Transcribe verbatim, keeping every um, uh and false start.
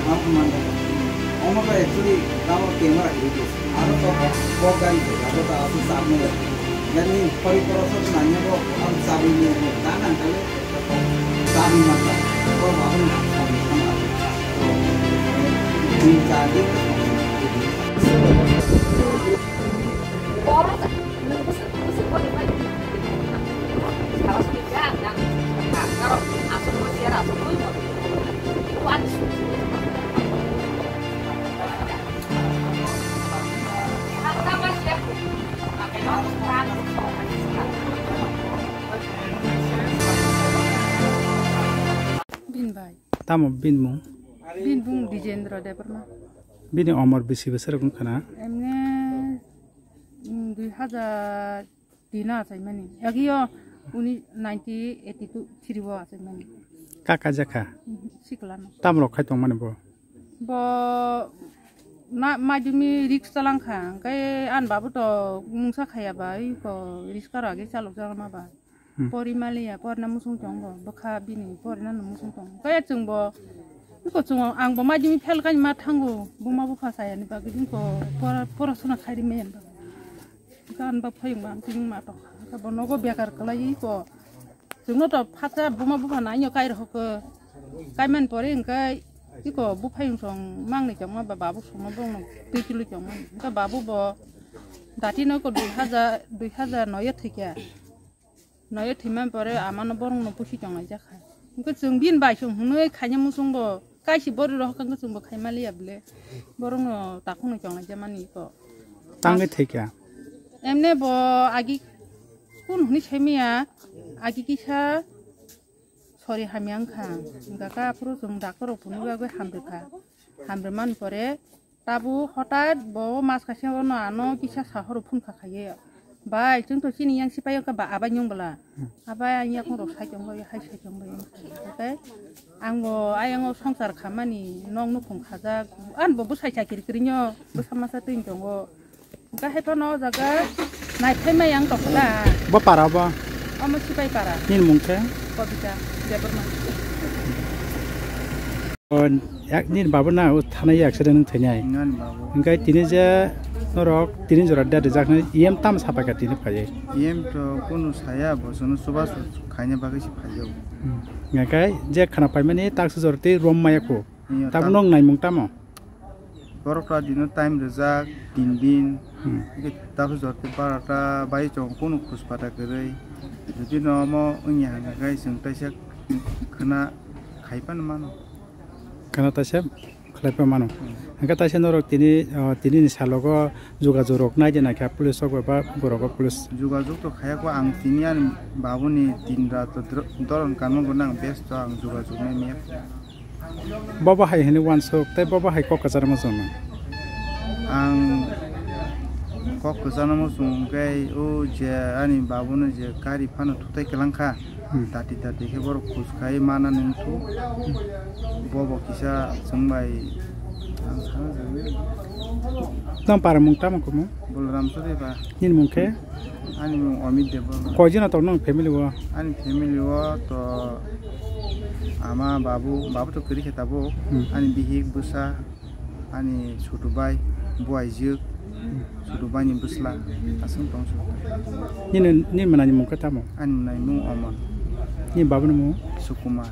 Omo to actually tamo camera hidu. Aro to ko gari to aro to asu sabne. Yani pori poro so nanya ko am sabi ni ko dan ang kale sabi mata. Ko babu na sabi mata. Tin char din to Bin bai. Tamo bin mung? Bin bung Dijendra Debbarma. Bini omor bisi bwsarok wngkha na? Emne, mm, dui hazar tin o achaimani. Agio uni nineteen eighty-two three o achaimani. Kaka jakha? Mhm, sikla no. Tamrok khai tongmani bo? Bo na, madhyamik risk chalangkha, hwnkhe ani babu to mungsa khaya ba, iko risk aro age chalok jagma ba. Hmm. Pori maliya, porina musung tongo, bwkha bini porina no musung tongo. Kaya chwngbo, iko chwng, ang bo madhyamik fail kani ma thango, buma bupha sayani bagwi iko pora-, porasona khairi maya ba. Gan ba phayung ba, ang tini ma tong. Bo nogo bekar kwlai iko. Chwngno to phatsa buma bupha naino kai rohok. Kaiman pore hwnkhe iko buphayung song mangni chongma ba babu songma bongno twi chului chongma. Hwnkhe babu bo dati no ko dui hazar, dui hazar noi o thwikya. Noyo thwima pore amano borokno pusi tonglaijak kha. Hwnkhe chwng bini bai chwng hwnwi khaina muchungbo kaisa borok rok hwnkhe chwngbo khaima liya bwle. Borokno takhukno tonglaijak mani kok. Tangwi thwikha? Emne bo agi kun hwnwi saimaya, agi kisa sori hamya wngkha. Hwnkhe aphuru chwng doctor rok phunwi bagwi hamrwkha. Hamrwmani pore Tabuk hotat bo mas kaisa no ano kisa sahoro phone kha khaye. Bai, chwng to chini yang sipai ka ba abai nyung bwla. Abai ang yakung rok sai tong bai, hai sai tong bai. Okay? Ang bo ayang o songsar khamani nong nukhung khajak. An bo bwsai chakiri kiri nyo, bwsa masa twi tongo. Hwnkhe hai phano o jaga nai phai mai ang tong kha. Bo para bo? Omo sipai para. Nini mung khe? Kobita Debbarma. O, yak-, nini babu na o thanai accident wng thainai. Nani babu. Hwnkhe tini je norok tini jora date rijak nai, E M tam sapai kha tini phaiwi. E M to kunu saya, bo chwngno chubachu khaina bagwi se phaijago. Hmm. Hwnkhe je khana paimani taksa jora tei rom maya kho. Iya, tabuk tam- nong naimung tamo? Borok to dino time rijak tin din. Hmm. Hwnkhe taksa jora tei barota bai chong kunu khuspata kwrwi. Jodi no omo wngya hwnkhe chwng taisa khna khai phano mano. Khana taisa khlai phano mano. Hmm. Hwnkhe taisa norok tini, o, tini ni salogo jogajog rok nai de naikha police rok ba borok o police. Jogajog to khaya kho, ang tini ani babuni din rat dor-, doron kanmung bo nang besto ang jogajog nai maya. Bobo hai hwnwi uansuk tei bobo hai kok kwcharma chwngno. Ang kok kwcharma chwng hwnkhe o je ani babuno je gari phano thutai kwlangkha. Hmm. Tati tati khe borok khus khai mana nung thu. Bobo kisa chwng bai ang sana jagwi. Nang para mung tamo khe mung? Balaram Chowdhury ba. Nini mung khe? Ani mung Amit Debbarma. Koi jona tongo nang family o? Ani family o to ama, babu, babu to kwrwi khe tabuk. Hmm. Ani bihik, bwsa, ani chutu bai, buaijwk, chutu bai ni bwsla, aswk tong chutu. Nini, nini mwnai ni mung khe tamo? Ani mwnai mung Omon. Nini babu ni mung? Sukumar.